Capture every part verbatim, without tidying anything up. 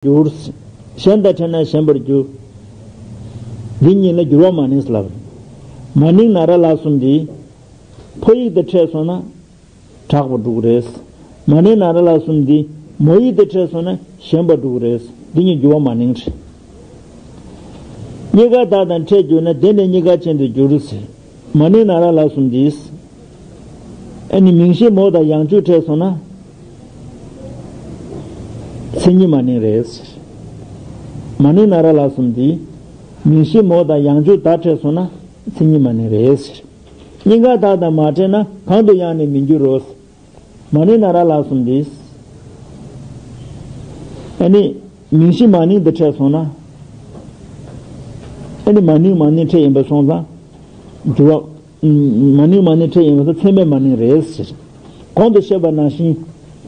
འགྱུར། གཞན་དང་ཕྲད་ན་ཞན་པར་འགྱུར། འདི་གཉིས་ལ་འགྱུར་བ་མ་ནིང་ལབ། མ་ནིང་ན་ར་ལ་གསུམ་འདི། ཕོ་ཡིག་དང་ཕྲད་སོང་ན། དྲག་པོ་འགྲུག་རེད། མ་ནིང་ན་ར་ལ་གསུམ་འདི། མོ་ཡིག་དང་ཕྲད་སོང་ན་ཞན་པ་འགྲུག་རེད། འདི་གཉིས་འགྱུར་བ་མ་ནིང་རེད། གཉིས་ཀ་དག་དང་ཕྲད་གྱུར་ན་དེ་ནས་གཉིས་ཀ་ཅན་དུ་འགྱུར་ཟེར། མ་ནིང་ན་ར་ལ་གསུམ་འདི། ཨ་ནི་མིང་གཞི་མོ་དང་ཡང་འཇུག་ཕྲད་སོང་ན། མཚན་ཉིད་མ་ནིང་རེད་ཟེར། མ་ནིང་ན་ར་ལ་གསུམ་འདི། མིང་གཞི་མོ་དང་ཡང་འཇུག་དག་ཕྲད་སོང་ན་མཚན་ཉིད་མ་ནིང་རེད་ཟེར། གཉིས་ཀ་དག་དང་མ་ཕྲད་ན་གང་དུ་ཡང་ནི་མི་འགྱུར་རོ། མ་ནིང་ན་ར་ལ་གསུམ་འདི། ཨ་ནི་མིང་གཞི་མ་ནིང་དང་ཕྲད་སོང་ན། ཨ་ནི་མ་ནིང་མ་ནིང་ཕྲད་ཡིན་པ་སོང་ཙང་། འགྱུར་བ། མ་ནིང་མ་ནིང་ཕྲད་ཡིན་པ་སོང་ཚད་མས་མ་ནིང་རེད་ཟེར། གོང་དུ་བཤད་པ་ནང་བཞིན།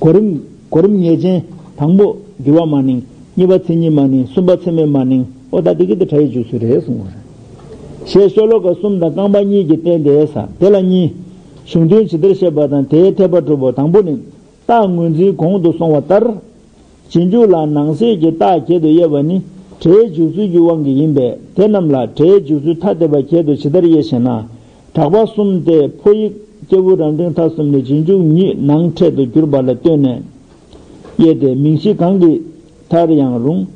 གོ་རིམ། གོ་རིམ་ངེས་ཅན། དང་པོ་འགྱུར་བ་མ་ནིང་། གཉིས་པ་མཚན་ཉིད་མ་ནིང་། གསུམ་པ་ཚད་མས་མ་ནིང་། ཨོ་ད་དེ་གི་དེ་ཕྲད་ཡིག་འཇུག་ཚུལ་རེད་གསུངས་པ་རེད། ཞེས་ཤོ་ལོ་ཀ་གསུམ་དང་རྐང་པ་གཉིས་ཀྱིས་བསྟན་ཏེ་ས་དེ་ལ་གཉིས། གཞུང་དོན་ཇི་ལྟར་བཤད་པ་དང་དེའི་འཐད་པ་གྲུབ་པོ་དང་པོ་ནི། རྟགས་ངོས་འཛིན་གོང་དུ་སོང་བ་ལྟར། རྗེས་འཇུག་ལ་ནང་གསེས་ཀྱི་རྟགས་བརྒྱད་དུ་དབྱེ་བ་ནི་སྒྲའི་འཇུག་ཚུལ་གྱི་དབང་གིས་ཡིན་པས་དེ་རྣམས་ལ་སྒྲའི་འཇུག་ཚུལ་ཐ་དད་པ་བརྒྱད་དུ་ཇི་ལྟར་དབྱེ་ཞེ་ན། དྲག་པ་གསུམ་སྟེ་ཕོ་ཡིག་སྐྱེས་བུ་རབ་འབྲིང་མཐའ་གསུམ་ནི་རྗེས་འཇུག་ཉིད་ནང་ཕྲད་དུ་གྱུར་པ་ལ་ལྟོས་ནས་དབྱེ་སྟེ་མིང་གཞི་གང་གི་མཐར་ཡང་རུང་།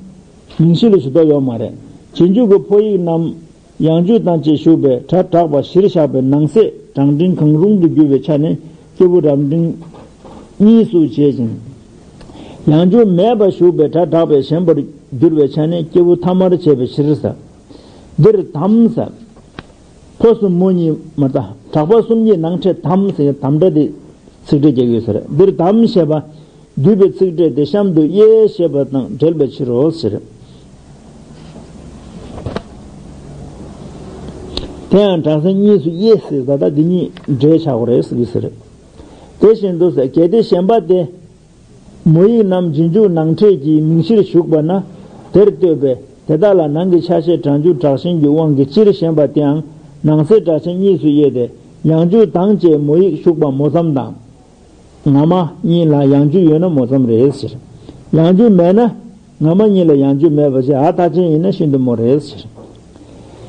མིང་གཞི་ལ་ཇུས་གཏོགས་ཡོད་མ་རེད། རྗེས་འཇུག་གི་ཕོ་ཡིག་རྣམས། ཡང་འཇུག་དང་བཅས་ཞུགས་པའི་སྒྲ་དྲག་པ་གཞིར་བཞག་པའི་ནང་གསེས་གྲངས་འབྲིང་གང་རུང་དུ་གྱུར་པའི་ཆ་ནས་སྐྱེས་བུ་རབ་འབྲིང་གཉིས་སུ་བྱེད་ཅིང་། ཡང་འཇུག་མེད་པར་ཞུགས་པའི་སྒྲ་དྲག་པས་ཞན་པར་གྱུར་པའི་ཆ་ནས་སྐྱེས་བུ་ཐ་མར་བྱས་པའི་ཕྱིར་ཟེར། འདིར་དམ་ཟེར། ཕོ་གསུམ་མོ་གཉིས་མ་ད་དྲག་པོ་གསུམ་གཉིས་ནང་ཕྲད་དམ་ཟེར་དམ་སྒྲ་དེ་ཚིག་ཕྲད་རྒྱག་ཡོད་ཟེར། འདིར་དམ་ཞེས་པ། བསྡུས་པའི་ཚིག་ཕྲད་དེ་གཤམ་དུ་དབྱེ་ཞེས་པ་དང་འབྲེལ་བའི་ཕྱིར་རོ་ཟེར། དེ་ཡང་སྒྲ་གསལ་གཉིས་སུ་དབྱེ་ཟེར་ད་ལྟ་འདི་གཉིས་འབྲེལ་ཆགས་པ་རེད་ཟེར་གྱི་ཟེར། དེ་བཞིན་དུ་ཟེར་གལ་ཏེ་ཞན་པ་སྟེ། མོ་ཡིག་རྣམས་རྗེས་འཇུག་ནང་ཕྲད་ཀྱི་མིང་གཞིར་ཞུགས་པ་ན་དེར་ལྟོས་པས་དེ་དག་ལ་ནང་གི་ཆ་ཤས་གྲངས་འཇུག་དྲག་ཞན་གྱི་དབང་གིས་སྤྱིར་ཞན་པ་དེའང་ནང་གསེས་དྲག་ཞན་གཉིས་སུ་དབྱེ་སྟེ་ཡང་འཇུག་དང་བཅས་མོ་ཡིག་ཞུགས་པ་མོ་ཙམ་དང་། ང་མ་གཉིས་ལ་ཡང་འཇུག་ཡོད་ན་མོ་ཙམ་རེད་ཟེར། ཡང་འཇུག་མེད་ན་ང་མ་གཉིས་ལ་ཡང་འཇུག་མེད་པ་བྱས་ཨ་མཐའ་ཅན་ཡིན་ན་ཤིན་ཏུ་མོ་རེད་ཟེར།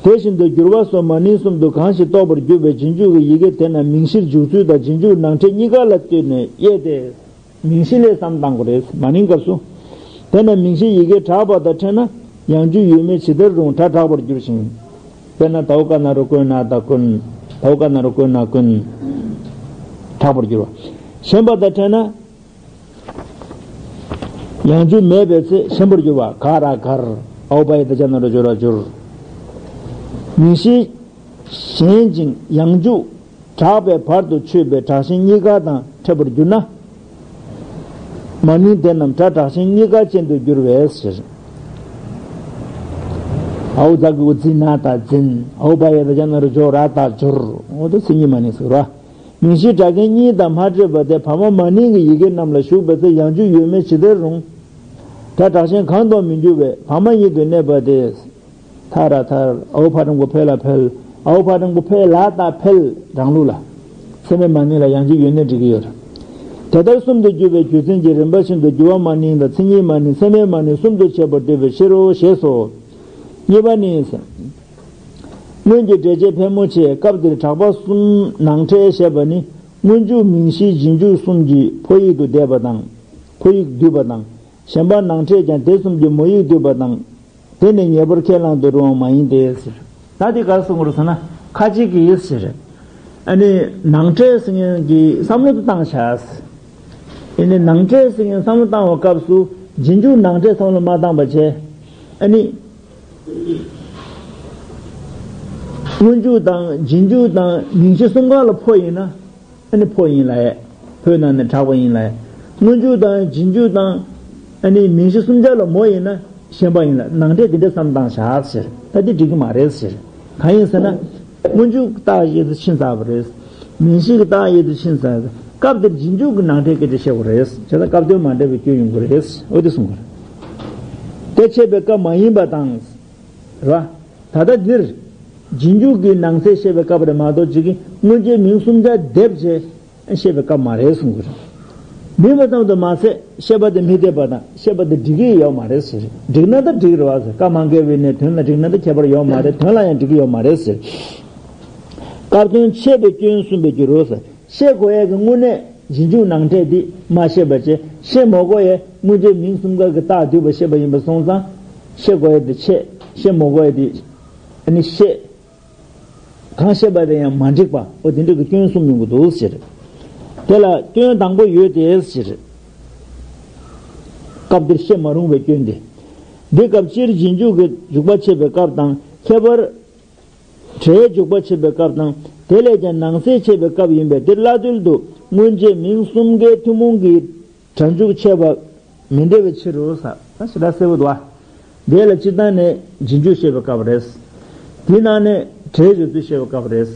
དེ་བཞིན་དུ་འགྱུར་བ་སོགས་མ་ནིང་གསུམ་དུ་གང་ཞིག་རྟོགས་པར་གྱུར་པའི་རྗེས་འཇུག་གི་ཡི་གེ་དེ་རྣམས་མིང་གཞིར་འཇུག་ཚུལ་དང་རྗེས་འཇུག་ནང་ཕྲད་གཉིས་ཀ་ལ་ལྟོས་ནས་དབྱེ་སྟེ། མིང་གཞི་ལས་བསམ་བཏང་དགོས་རེད། མ་ནིང་སྐབས་སུ། དེ་ནས་མིང་གཞི་ཡི་གེ་དྲག་པ་དང་ཕྲད་ན་ཡང་འཇུག་ཡོད་མེད་ཇི་ལྟར་རུང་སྒྲ་དྲག་པར་འགྱུར་ཞིང་། དཔེར་ན་དའོ་ཀ་ན་རོ་ཀོན་ན་ད་ཀུན། དའོ་ཀ་ན་རོ་ཀོན་ན་ཀུན། དྲག་པར་འགྱུར་བ། ཞན་པ་དང་ཕྲད་ན། ཡང་འཇུག་མེད་པའི་ཚེ་ཞན་པར་འགྱུར་བ་ག་ར་གར། ཨའོ་པ་ཡི་ད་ཅ་ན་རོ་ཇོ་ར་འགྱུར། མིང་གཞི། ཞན་ཅིང་ཡང་འཇུག་དྲག་པའི་བར་དུ་ཆོད་པའི་དྲག་ཞན་གཉིས་ཀ་དང་ཕྲད་པར་གྱུར་ན། མ་ནིང་དེ་རྣམས་སྒྲ་དྲག་ཞན་གཉིས་ཀ་ཅན་དུ་འགྱུར་བའི་ཕྱིར། ཨའོ་ཛ་གི་གུ་ཛི་ན་ད་འཛིན། ཨའོ་པ་ཡི་ད་ཅ་ན་རོ་ཇོ་ར་ད་འགྱུར། འོ་དེ་མཚན་ཉིད་མ་ནིང་ཟེར་བ། མིང་གཞི་སྒྲ་གང་གཉིས་དང་མ་ཕྲད་པ་དེ་བར་མ་མ་ནིང་གི་ཡི་གེ་རྣམས་ལ་ཞུགས་པའི་ཚེ་ཡང་འཇུག་ཡོད་མེད་ཇི་ལྟར་རུང་། སྒྲ་དྲག་ཞན་གང་དུའང་མི་འགྱུར་བས་བར་མ་ཉིད་དུ་གནས་པ་དེ། ཐ་ར་ཐར། ཨའོ་ཕ་འགྲེང་བུ་ཕེ་ལ་ཕེལ། ཨའོ་ཕ་འགྲེང་བུ་ཕེ་ལ་ད་ཕེལ། རང་ལུགས་ལ། ཚད་མས་མ་ནིང་ལ་ཡང་འཇུག་ཡོད་ན་འགྲིག་གི་ཡོད་རེད། དེ་ལྟར་གསུམ་དུ་གྱུར་པའི་རྒྱུ་མཚན་གྱིས་རིམ་པ་བཞིན་དུ་འགྱུར་བ་མ་ནིང་དང་མཚན་ཉིད་མ་ནིང་ཚད་མས་མ་ནིང་གསུམ་དུ་ཕྱེ་བར་འདོད་པའི་ཕྱིར་རོ་ཞེས་སོ། གཉིས་པ་ནི། སྔོན་གྱི་འགྲེལ་བྱེད་ཕལ་མོ་ཆེས་སྐབས་འདིར་དྲག་པ་གསུམ་ནང་ཕྲད་བཤད་པ་ནི་སྔོན་འཇུག་མིང་གཞི་རྗེས་འཇུག་གསུམ་གྱི་ཕོ་ཡིག་ཏུ་བསྡུས་པ་དང་། ཕོ་ཡིག་བསྡུས་པ་དང་། གཞན་པ་ནང་ཕྲད་ཀྱང་དེ་གསུམ་གྱི་མོ་ཡིག་བསྡུས་པ་དང་། དེ་ནི་ངེས་པར་ཁས་བླང་དུ་རུང་བ་མ་ཡིན་ཏེ་ཟེར། ད་དེ་ག་རེ་གསུང་གི་རེད་ཟེར་ན་ཁ་ཅིག་གིས་ཟེར། ཨ་ནི་ནང་ཕྲད་ཟེར་མཁན་གྱི་བསམ་བློ་དུ་བཏང་བཞག་ཟེར། ཨ་ནི་ནང་ཕྲད་ཟེར་མཁན་བསམ་བློ་བཏང་བའི་སྐབས་སུ་རྗེས་འཇུག་ནང་ཕྲད་བསམ་བློ་མ་བཏང་བ་བྱས། ཨ་ནི་སྔོན་འཇུག་དང་རྗེས་འཇུག་དང་མིང་གཞི་གསུམ་ཀ་ལ་ཕོ་ཡིན་ན། ཨ་ནི་ཕོ་ཡིན་ལ་ཡ། ཕོའི་ནང་ནས་དྲག་པོ་ཡིན་ལ་ཡ། སྔོན་འཇུག་དང་རྗེས་འཇུག་དང་། ཨ་ནི་མིང་གཞི་གསུམ་ཆ་ལ་མོ་ཡིན་ན་ཞན་པ་ཡིན་ལ་ནང་ཕྲད་དེ་འདྲ་བསམ་བཏང་བཞག་ཟེར། ད་འདི་འགྲིག་གི་མ་རེད་ཟེར། གང་ཡིན་ཟེར་ན། སྔོན་འཇུག་རྟགས་ཡོད་དུ་ཕྱིན་ཚར་བ་རེད། མིང་གཞི་གི་རྟགས་ཡོད་དུ་ཕྱིན་ཚར། སྐབས་དེར་རྗེས་འཇུག་གི་ནང་ཕྲད་སྐད་ཆ་བཤད་དགོས་རེད། བྱས་ཙང་སྐབས་དོན་མ་འདྲ་བའི་སྐྱོན་ཡོང་གི་རེད། འོ་དེ་གསུང་གི་རེད། དེ་འཆད་པའི་སྐབས་མ་ཡིན་པ་དང་། རེད་བ། ད་ལྟ་འདིར། རྗེས་འཇུག་གི་ནང་གསེས་བཤད་པའི་སྐབས་རེད་མ་གཏོགས་ཅིག་གིས་སྔོན་ཆད་མིང་གསུམ་ཆར་སྡེབ་བྱས་བཤད་པའི་སྐབས་མ་རེད་གསུང་གི་རེད། མིན་པ་ཙམ་དུ་མ་ཟད་ཤེས་པ་དེ་མི་འཐད་པ་དང་ཤེས་པ་དེ་འགྲིག་གི་ཡོད་མ་རེད་ཟེར། འགྲིག་ན་ད་འགྲིག་རེད་བ་ཟེར། བཀའ་མ་འགལ་བའི་ནས་དོན་ལ་འགྲིག་ན་ད་ཁྱད་པར་ཡོད་མ་རེད། དོན་ལ་ཡང་འགྲིག་གི་ཡོད་མ་རེད་ཟེར། སྐབས་དོན་ཆད་པའི་སྐྱོན་གསུངས་པའི་རྒྱུ་རུ་ཟེར། ཤེས་དགོས་ཡས་ཀྱི་དངོས་གནས་རྗེས་འཇུག་ནང་འདྲེས་འདི་མ་ཤེས་པ་བྱས། ཤེས་མ་དགོས་ཡས་དངོས་རྗེས་མིང་གསུམ་ཀ་གི་རྟགས་བསྡུས་པ་ཤེས་པ་ཡིན་པ་སོང་ཙང་། ཤེས་དགོས་ཡས་འདི་ཆད། ཤེས་མ་དགོས་ཡས་འདི་ཨ་ནི་ཤེས། གང་བཤད་པ་དེ་ཡང་མ་འགྲིག་པ། འོ་དེ་འདྲ་གི་སྐྱོན་གསུམ་ཡོང་གི་འདུག་ཟེར། དེ་ལ་སྐྱོན་དང་པོ་ཡོད་དེ་ཟེར། སྐབས་འདིར་བཤད་མ་རུང་བའི་སྐྱོན་དེ། འདི་སྐབས་སྤྱིར་རྗེས་འཇུག་གི་འཇུག་པ་འཆད་པའི་སྐབས་དང་། ཁྱད་པར་སྒྲའི་འཇུག་པ་འཆད་པའི་སྐབས་དང་། དེ་ལས་ཀྱང་ནང་གསེས་འཆད་པའི་སྐབས་ཡིན་པས། འདིར་བླ་དོལ་དུ་དངོས་རྗེས་མིང་གསུམ་ཀའི་ཐུན་མོང་གི་སྒྲ་འཇུག་འཆད་པ་མི་འདྲ་བའི་ཕྱིར་རོ། ས་ད་ཞེ་དྲག་གསལ་པོ་འདུག་ཨ། དེ་ལ་སྤྱིར་བཏང་ནས་རྗེས་འཇུག་བཤད་པའི་སྐབས་རེད། དེའི་ནང་ནས་སྒྲའི་རྗེས་ཚུལ་བཤད་པའི་སྐབས་རེད།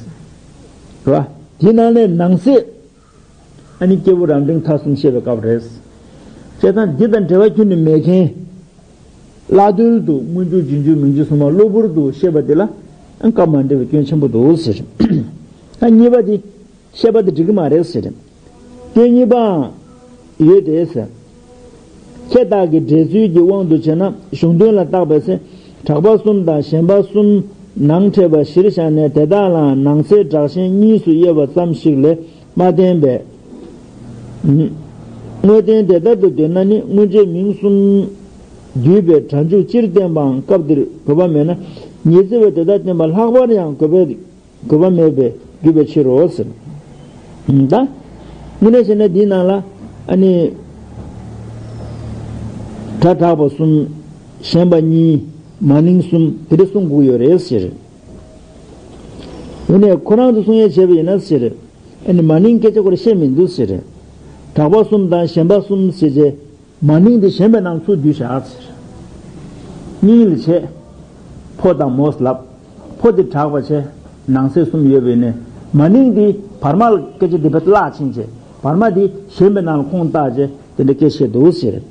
རེད་བ། དེའི་ནང་ནས་ནང་གསེས་ཨ་ནི་སྐྱེས་བུ་རབ་འབྲིང་ཐ་གསུམ་བཤད་པའི་སྐབས་རེད། བྱས་ཙང་འདི་དང་འབྲེལ་བ་ཁྱོན་ནས་མེད་མཁན། བླ་དོལ་དུ་དངོས་འཇུག་རྗེས་འཇུག་མིང་གཞི་གསུམ་མ་གློ་བུར་དུ་བཤད་པ་དེ་ལ་ཨ་སྐབས་མ་འདྲ་བའི་སྐྱོན་ཆེན་པོ་འདུག་ཟེར། ཨ་གཉིས་པ་དེ། བཤད་པ་དེ་འགྲིག་གི་མ་རེད་ཟེར། སྐྱོན་གཉིས་པའང་ཡོད་དེ་ཟེར། ཁྱད་བརྡ་གི་འགྲེལ་ཚུལ་གྱི་དབང་དུ་བྱས་ན། གཞུང་དོན་ལ་བརྟག་པའི་ཚེ། གྲགས་པ་གསུམ་དང་ཞེན་པ་གསུམ་ནང་འཕྲད་པ་གཞིར་བཞག་ནས། དེ་དག་ལའང་ནང་གསེས་དྲག་ཞན་གཉིས་སུ་དབྱེ་བ་ཙམ་ཞིག་ལས་མ་བསྟན་པས། དངོས་བསྟན་དེ་ལྟར་དུ་འདོད་ན་ནི། དངོས་རྗེས་མིང་གསུམ་བསྡུས་པའི་སྒྲ་འཇུག་སྤྱིར་བསྟན་པའང་སྐབས་འདིར་དགོས་པ་མེད་ན། ཉི་ཚེ་བའི་དེ་དག་བསྟན་པ་ལྷག་པར་ཡང་དགོས་པའི་དགོས་པ་མེད་པས་བརྒྱུད་པའི་ཕྱིར་རོ་ཟེར། ད་དངོས་གནས་བྱས་ན་འདིའི་ནང་ལ་ཨ་ནི་སྒྲ་གྲགས་པ་གསུམ། ཞེན་པ་གཉིས། མ་ནིང་གསུམ། དེ་འདྲ་གསུང་དགོས་ཡོད་རེད་ཟེར། དངོས་གནས་ཁོ་རང་ཚོ་གསུང་ཡས་བྱས་པ་ཡིན་ན་ཟེར། ཨ་ནི་མ་ནིང་སྐད་ཆ་ཁོ་རང་བཤད་མི་འདུག་ཟེར། གྲགས་པ་གསུམ་དང་ཞེན་པ་གསུམ་ཟེར་བྱས། མ་ནིང་དེ་ཞེན་པའི་ནང་ཚུར་བསྡུས་བཞག་ཟེར། གཉིས་ལ་བྱས། ཕོ་དང་མོ་ལབ། ཕོ་དེ་གྲགས་པ་བྱས། ནང་གསེས་གསུམ་ཡོད་པས་ནས། མ་ནིང་དེ་བར་མ་ལ་སྐད་ཆ་དེ་བས་བརླག་ཕྱིན་བྱས། བར་མ་དེ་ཞེན་པའི་ནང་ལ་ཁུངས་བཏགས་བྱས་དེ་འདྲ་སྐད་བཤད་འདུག་ཟེར།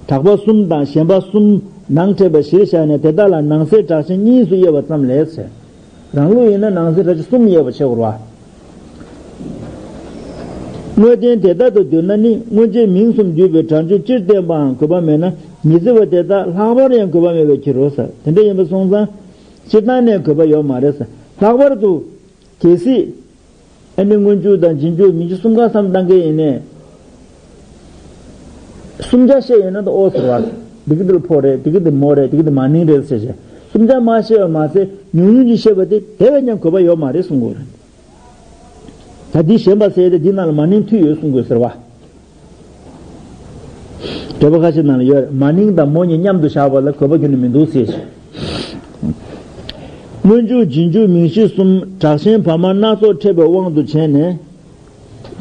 གྲགས་པ་གསུམ་དང་ཞེན་པ་གསུམ་ནང་འཕྲད་པ་གཞིར་བཞག་ནས། དེ་དག་ལ་ནང་གསེས་དྲག་ཞན་གཉིས་སུ་དབྱེ་བ་ཙམ་ལས་ཟེར། རང་ལུགས་ཡིན་ན་ནང་གསེས་དྲག་ཞན་གསུམ་དབྱེ་བ་ཕྱེ་དགོས་རེད་བ། དངོས་བསྟན་དེ་ལྟར་དུ་འདོད་ན་ནི། དངོས་རྗེས་མིང་གསུམ་བསྡུས་པའི་སྒྲ་འཇུག་སྤྱིར་བསྟན་པའང་དགོས་པ་མེད་ན། ཉི་ཚེ་བ་དེ་དག་ལྷག་པར་ཡང་དགོས་པ་མེད་པའི་ཕྱིར་རོ་ཟེར། དེ་འདྲ་ཡིན་པ་སོང་ཙང་སྤྱིར་བཏང་ནས་དགོས་པ་ཡོད་མ་རེད་ཟེར། ལྷག་པར་དུ་གལ་སྲིད་ཨ་ནི་སྔོན་འཇུག་དང་རྗེས་འཇུག་མིང་གཞི་གསུམ་ཀ་བསམ་བཏང་མཁན་ཡིན་ནས། གསུམ་ཆ་བཤད་ཡོད་ན་ད་ཨོ་ཟེར་བ། འདི་གི་འདི་ལ་ཕོ་རེད། འདི་གི་འདི་མོ་རེད། འདི་གི་འདི་མ་ནིང་རེད་ཟེར་བྱས། གསུམ་ཆ་མ་བཤད་པ་མ་ཟད་ཉུང་ཉུང་ཅིག་བཤད་པ་དེ་དེ་བས་ཀྱང་དགོས་པ་ཡོད་མ་རེད་གསུང་དགོས་རེད། ད་འདི་ཞེན་པ་ཟེར་ཏེ་འདི་ནང་ལ་མ་ནིང་མཐུད་ཡོད་གསུང་དགོས་ཟེར་བ། འགྲེལ་པ་ཁ་ཤས་ནང་ལ་ཡོད་རེད། མ་ནིང་དང་མོ་གཉིས་མཉམ་དུ་བཞག་པ་ལ་དགོས་པ་ཁྱོན་ནས་མི་འདུག་ཟེར། སྔོན་འཇུག་རྗེས་འཇུག་མིང་གཞི་གསུམ། དྲག་ཞན་བར་མ་སྣ་ཚོགས་འཕྲད་པའི་དབང་དུ་བྱས་ནས།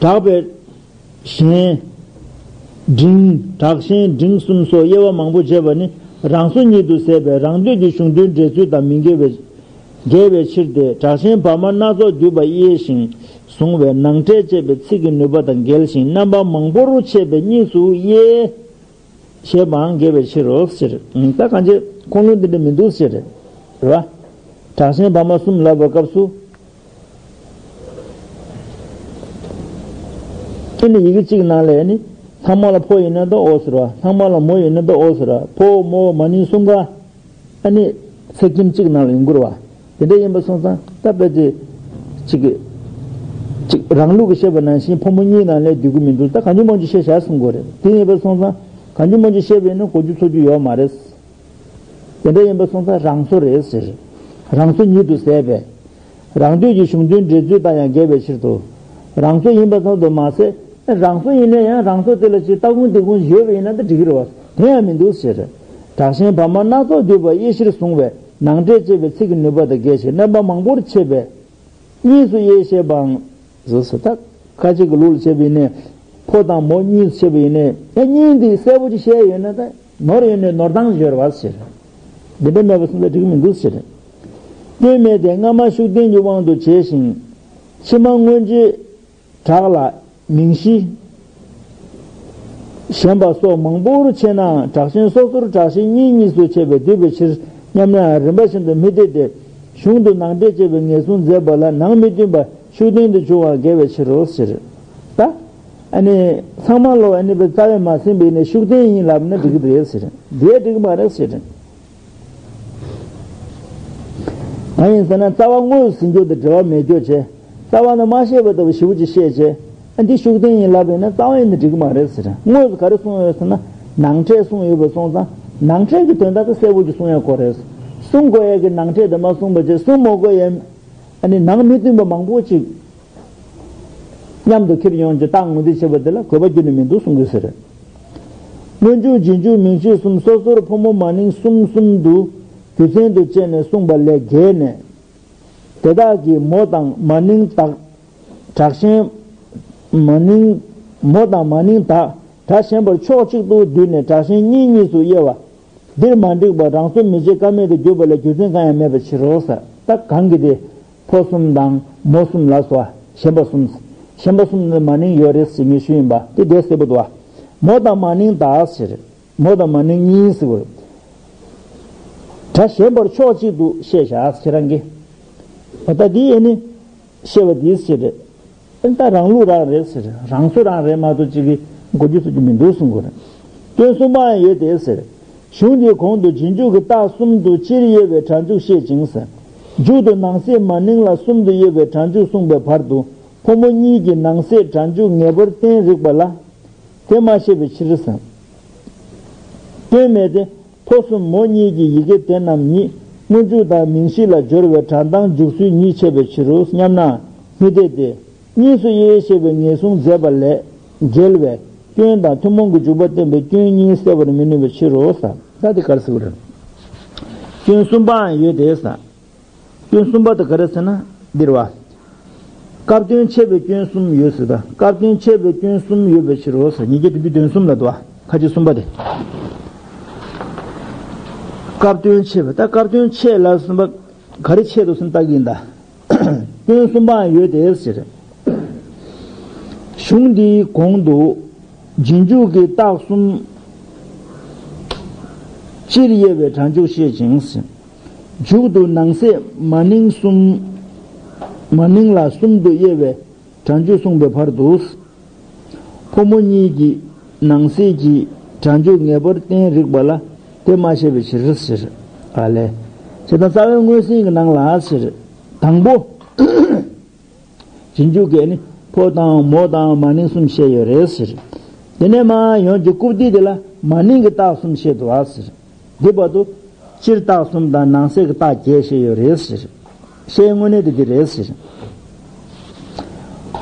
གྲགས་པའི་ཞན། འབྲིང་། དྲག་ཞན་འབྲིང་གསུམ་སོགས་དབྱེ་བ་མང་པོ་བྱས་པ་ནི། རང་སོ་ཉིད་དུ་ཟད་པས་རང་འདོད་ཀྱི་གཞུང་དོན་འགྲེལ་ཚུལ་དང་མི་འགལ་བའི་འགལ་བའི་ཕྱིར་ཏེ། དྲག་ཞན་བར་མ་སྣ་ཚོགས་བསྡུས་པ་དབྱེ་ཞིང་བཟུང་བས་ནང་འདྲེས་བཅས་པའི་ཚིག་གི་ནུས་པ་དང་འགལ་ཞིང་རྣམ་པ་མང་པོར་ཕྱེ་བས་གཉིས་སུ་དབྱེ། ཞེས་པའང་འགལ་བའི་ཕྱིར་རོ་ཟེར། ད་གང་ཅི་ཁུངས་ལུང་འདི་འདྲ་མི་འདུག་ཟེར། རེད་བ། དྲག་ཞན་བར་མ་གསུམ་ལབ་པའི་སྐབས་སུ། ཨེ་ནི་ཡི་གེ་གཅིག་ནང་ལ་ཨེ་ནི་ལྷག་མ་ལ་ཕོ་ཡིན་ན་ད་ཨོ་ཟེར་བ། ལྷག་མ་ལ་མོ་ཡིན་ན་ད་ཨོ་ཟེར་བ། ཕོ་མོ་མ་ནིང་གསུམ་ཀ་ཨ་ནི་ཚེག་ཁྱིམ་གཅིག་ནང་ལ་ཡོང་གི་རེད་བ། དེ་འདྲ་ཡིན་པ་སོང་ཙང་ད་དཔེ་དེ་གཅིག་གི་གཅིག་རང་ལུགས་ཀྱི་བཤད་པ་ནང་བཞིན་ཕོ་མོ་གཉིས་ནང་ལས་བསྡུ་གི་མི་འདུག་ད་གང་བྱུང་མང་བྱུང་བཤད་བཞག་གསུང་དགོས་རེད། དེ་ཡིན་པ་སོང་ཙང་གང་བྱུང་མང་བྱུང་བཤད་པ་ཡིན་ན་གོ་རྒྱུ་ཚོར་རྒྱུ་ཡོད་མ་རེད། དེ་འདྲ་ཡིན་པ་སོང་ཙང་རང་སོ་རེད་ཟེར། རང་སོ་ཉིད་དུ་ཟད་པས། རང་འདོད་ཀྱི་གཞུང་དོན་འགྲེལ་ཚུལ་དང་ཡང་འགལ་བའི་ཕྱིར་དུ། རང་སོ་ཡིན་པ་ཙམ་དུ་མ་ཟད། རང་སོ་ཡིན་ན་ཡང་རང་སོ་དེ་ལ་ཅིག་ལྟ་ཁུངས་དེ་ཁུངས་ཡོད་པ་ཡིན་ན་ད་འགྲིག་གི་རེད་བ། དེ་ཡང་མི་འདུག་ཟེར། དྲག་ཞན་བར་མ་སྣ་ཚོགས་བསྡུས་པ་དབྱེ་གཞིར་བཟུང་བས་ནང་འདྲེས་བཅས་པའི་ཚིག་གི་ནུས་པ་དང་འགལ་ཞིང་རྣམ་པ་མང་པོར་ཕྱེ་བས། གཉིས་སུ་དབྱེ་ཞེས་པའང་། ཟེར་ཟེར་ད། ཁ་ཅིག་གི་ལུགས་ལ་བྱས་པ་ཡིན་ནའི། ཕོ་དང་མོ་གཉིས་སུ་བྱས་པ་ཡིན་ནའི། ཡང་གཉིས་འདི་གསལ་པོ་ཅིག་བཤད་ཡོད་ན་ད། ནོར་ཡོད་ནའི་ནོར་སྟངས་ཡོད་རེད་བ་ཟེར། འདི་འདྲ་མེད་པ་སོང་ཙང་འགྲིག་གི་མི་འདུག་ཟེར། སྐྱོན་མེད་དེ་སྔ་མ་ཤུགས་བསྟན་གྱི་དབང་དུ་བྱས་ཤིང་། ཕྱི་མ་སྔོན་རྗེས་དྲག་ལ་མིང་གཞི། ཞན་པ་སོགས་མང་པོར་ཕྱེ་ནའང་དྲག་ཞན་སོ་སོར་དྲག་ཞན་གཉིས་གཉིས་སུ་ཕྱེ་བས་བསྡུས་པའི་ཕྱིར་སྙམ་ན་ཡང་རིམ་པ་བཞིན་དུ་མི་འཐད་དེ། གཞུང་དུ་ནང་འདྲེས་བཅས་པའི་ངེས་བཟུང་མཛད་པ་ལ་ནང་མི་མཐུན་པ་ཤུགས་བསྟན་དུ་བྱུང་བ་འགལ་བའི་ཕྱིར་རོ་ཟེར། ད། ཨ་ནི་ཚང་མ་ལོ་ཨ་ནི་བའི་རྩ་བས་མ་ཟིན་པའི་ནི་ཤུགས་བསྟན་ཡིན་ལབ་ན་འགྲིག་གི་རེད་ཟེར། འདི་འགྲིག་གི་མ་རེད་ཟེར། ང་ཡིན་ཟེར་ན་རྩ་བ་དངོས་སུ་ཟིན་རྒྱུ་དང་འབྲེལ་བ་མེད་རྒྱུ་བྱས། རྩ་བ་ནི་མ་བཤད་པ་ལྟ་བུ་ཞེ་པོ་ཅིག་བཤད་བྱས། ཨ་འདི་ཤུགས་བསྟན་ཡིན་ལབ་པས་ན་རྩ་བ་ཡིན་ན་འགྲིག་གི་མ་རེད་ཟེར། དངོས་སུ་ག་རེ་གསུངས་ཡོད་ཟེར་ན། ནང་ཕྲད་གསུངས་ཡོད་པ་སོང་ཙང་ནང་ཕྲད་ཀྱི་དོན་དག་དེ་གསལ་པོ་ཅིག་གསུང་ཡ་དགོས་རེད། གསུང་དགོས་ཡ་གི་ནང་ཕྲད་དེ་མ་གསུངས་པ་བྱས་གསུང་མ་དགོས་ཡ། ཨ་ནི་ནང་མི་མཐུན་པ་མང་པོ་ཅིག་མཉམ་དུ་ཁྱེར་ཡོང་རྒྱུ་རྟགས་ངོས་འཛིན་བྱེད་པ་དེ་ལ་དགོས་པ་ཁྱོན་ནས་མི་འདུག་གསུང་གི་ཟེར། སྔོན་འཇུག་རྗེས་འཇུག་མིང་གཞི་གསུམ་སོ་སོར་ཕོ་མོ་མ་ནིང་གསུམ་གསུམ་དུ་རྒྱུ་མཚན་དུ་བྱས་ནས་གསུངས་པ་ལས་བརྒལ་ནས། དེ་དག་གི་མོ་དང་མ་ནིང་དག་དྲག་ཞན། མ་ནིང་། མོ་དང་མ་ནིང་དག་སྒྲ་ཞན་པར་ཕྱོགས་གཅིག་ཏུ་བསྡུས་ནས་དྲག་ཞན་གཉིས་གཉིས་སུ་དབྱེ་བ། འདིར་མ་འགྲིག་པ་རང་བཟོ་མི་བྱེད་ཀ་མེད་དུ་གྱུར་པ་ལས་རྒྱུ་མཚན་གང་ཡང་མེད་པའི་ཕྱིར་རོ་ཟེར། ད་གང་གི་དེ། ཕོ་གསུམ་དང་མོ་གསུམ་ལ་སོགས་ཞན་པ་གསུམ། ཞན་པ་གསུམ་ནི་མ་ནིང་ཡོད་རེད་ཟེར་ངས་ཞུས་ཡིན་པ་དེ་འདྲ་གསལ་པོ་འདུག་བ། མོ་དང་མ་ནིང་དག་ཟེར། མོ་དང་མ་ནིང་གཉིས་ཟེར་བར། སྒྲ་ཞན་པར་ཕྱོགས་གཅིག་ཏུ་བཤད་བཞག་ཁྱེད་རང་གིས། འོ་ད་འདི་ཡེ་ནི། བཤད་པ་འདི་ཟེར་རེད། ཨེ་ད་རང་ལུགས་རང་རེད་ཟེར། རང་བཟོ་རང་རེད་མ་གཏོགས་གཅིག་གིས་འགོ་རྒྱུ་ཚུགས་རྒྱུ་མི་འདུག་གསུང་དགོས་རེད། སྐྱོན་གསུམ་པའང་ཡོད་དེ་ཟེར། གཞུང་འདིའི་གོང་དུ་རྗེས་འཇུག་གི་རྟགས་གསུམ་དུ་སྤྱིར་དབྱེ་བའི་སྒྲ་འཇུག་བཤད་ཅིང་ཟེར། མཇུག་ཏུ་ནང་གསེས་མ་ནིང་ལ་གསུམ་དུ་དབྱེ་བའི་སྒྲ་འཇུག་གསུངས་པའི་བར་དུ། ཕོ་མོ་གཉིས་ཀྱི་ནང་གསེས་སྒྲ་འཇུག་ངེས་པར་བསྟན་རིགས་པ་ལ། དེ་མ་བཤད་པའི་ཕྱིར་ཟེར། སྐྱོན་མེད་དེ། ཕོ་གསུམ་མོ་གཉིས་ཀྱི་ཡི་གེ་དེ་རྣམས་ཉིད་སྔོན་འཇུག་དང་མིང་གཞི་ལ་སྦྱོར་བའི་སྒྲ་གདངས་འཇུག་ཚུལ་གཉིས་འཆད་པའི་ཕྱིར་རོ་སྙམ་ན། མི་འཐད་དེ། གཉིས་སུ་དབྱེ་ཞེས་པའི་ངེས་བཟུང་མཛད་པ་ལས་འགལ་བས་སྐྱོན་དང་ཐུན་མོང་གི་འཇུག་པ་བསྟན་པའི་སྐྱོན་གཉིས་བསལ་བར་མི་ནུས་པའི་ཕྱིར་རོ་ཟེར། ད་དེ་ག་རེ་ཟེར་དགོས་རེད། སྐྱོན་གསུམ་པའང་ཡོད་དེ་ཟེར། སྐྱོན་གསུམ་པ་དེ་ག་རེ་ཟེར་ན་འདིར་བ། སྐབས་དོན་ཆད་པའི་སྐྱོན་གསུམ་ཡོད་ཟེར་ད། སྐབས་དོན་ཆད་པའི་སྐྱོན་གསུམ་ཡོད་པའི་ཕྱིར་རོ་ཟེར། ཉིས་བརྒྱ་དྲུག་ཅུ་དོན་གསུམ་ལ་འདུག་བ། ཁ་ཅིག་གསུམ་པ་དེ། སྐབས་དོན་ཆད་པ་ད་སྐབས་དོན་ཆད་ལ་གསུམ་པ་ག་རེ་ཆད་འདུག་ཟེར་ན་ལྟ་གི་ཡིན་ད། སྐྱོན་གསུམ་པའང་ཡོད་དེ་ཟེར། གཞུང་འདིའི་གོང་དུ་རྗེས་འཇུག་གི་རྟགས་གསུམ་སྤྱིར་དབྱེ་བའི་སྒྲ་འཇུག་བཤད་ཅིང་ཟེར། མཇུག་ཏུ་ནང་གསེས་མ་ནིང་གསུམ། མ་ནིང་ལ་གསུམ་དུ་དབྱེ་བའི་སྒྲ་འཇུག་གསུངས་པའི་བར་དུ། ཕོ་མོ་གཉིས་ཀྱི་ནང་གསེས་ཀྱི་སྒྲ་འཇུག་ངེས་པར་བསྟན་རིགས་པ་ལ་དེ་མ་བཤད་པའི་ཕྱིར་ཟེར། ཨ་ལས། བྱས་ཙང་རྩ་བའི་མངོན་ཟིན་གྱི་ནང་ལ་ཟེར། དང་པོ། རྗེས་འཇུག་གིས་ནི་ཕོ་དང་མོ་དང་མ་ནིང་གསུམ་བཤད་ཡོད་རེད་ཟེར། དེ་ནས་མར་ཡོང་རྒྱུ་རྐུབ་སྟེགས་དེ་ལ་མ་ནིང་གི་རྟགས་གསུམ་བཤད་འདུག་ཨ་ཟེར། འདི་བར་དུ་སྤྱིར་རྟགས་གསུམ་དང་ནང་གསེས་ཀྱི་རྟགས་བརྒྱད་བཤད་ཡོད་རེད་ཟེར། བཤད་དངོས་གནས་དེ་འདི་རེད་ཟེར།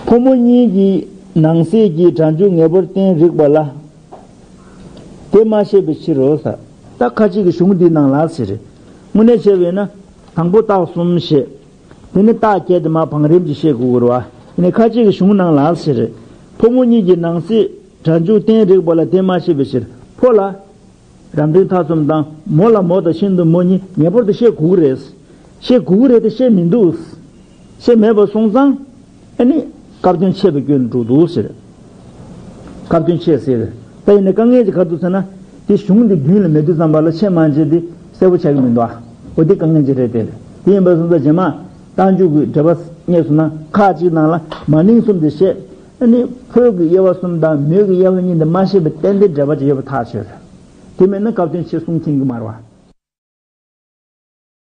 ཕོ་མོ་གཉིས་ཀྱི་ནང་གསེས་ཀྱི་སྒྲ་འཇུག་ངེས་པར་བསྟན་རིགས་པ་ལ། དེ་མ་བཤད་པའི་ཕྱིར་རོ་ཟེར། ད་ཁ་ཅིག་གི་གཞུང་འདིའི་ནང་ལ་ཟེར། དངོས་གནས་བྱས་པས་ན་དང་པོ་རྟགས་གསུམ་བཤད། དེ་ནི་རྟགས་བརྒྱད་དེ་མར་བང་རིམ་གྱིས་བཤད་དགོས་ཀྱི་རེད་བ། དེ་ནི་ཁ་ཅིག་གི་གཞུང་ནང་ལ་ཟེར། ཕོ་མོ་གཉིས་ཀྱི་ནང་གསེས་སྒྲ་འཇུག་བསྟན་རིགས་པ་ལ་དེ་མ་བཤད་པའི་ཕྱིར། ཕོ་ལ། རབ་འབྲིང་ཐ་ཚོམ་དང་མོ་ལ་མོ་དང་ཤིན་ཏུ་མོ་གཉིས་ངེས་པར་དུ་བཤད་དགོས་ཀྱི་རེད། བཤད་དགོས་ཀྱི་རེད་དེ་བཤད་མི་འདུག་བཤད་མེད་པ་སོང་ཙང་། ཨ་ནི། སྐབས་དོན་ཆད་པའི་སྐྱོན་འགྲོ་འདུག་ཟེར། སྐབས་དོན་ཆད་ཟེར། ད་ཡིན་ནའི་དཀའ་ངལ་ཅིག་ག་རེ་འདུག་ཟེར་ན། དེ་གཞུང་འདི་མདུན་ལ་མེད་དུས་ཙམ་པ་ལ་ཆད་མ་ཆད་དེ་གསལ་པོ་ཆགས་ཀྱི་མི་འདུག་ཨ། འོ་དེ་དཀའ་ངལ་ཅིག་རེད་དེ། དེ་ཡིན་པ་སོང་ཙང་རྗེས་མ། རྟགས་འཇུག་གི་འགྲེལ་པ་རྙེད་སོང་ན་ཁ་ཅིག་ནང་ལ་མ་ནིང་གསུམ་དེ་བཤད། ཨ་ནི་ཕོ་གི་དབྱེ་བ་གསུམ་དང་མོ་གི་དབྱེ་བ་གཉིས་དེ་མ་བཤད་པའི་ཏན་ཏན་འགྲེལ་པ་ཅིག་ཡོད་པ་ཐག་ཆོད་རེད། དེ་མེད་ན་སྐབས་དོན་ཆད་གསུང་མཁན་གྱི་མ་རེད་བ།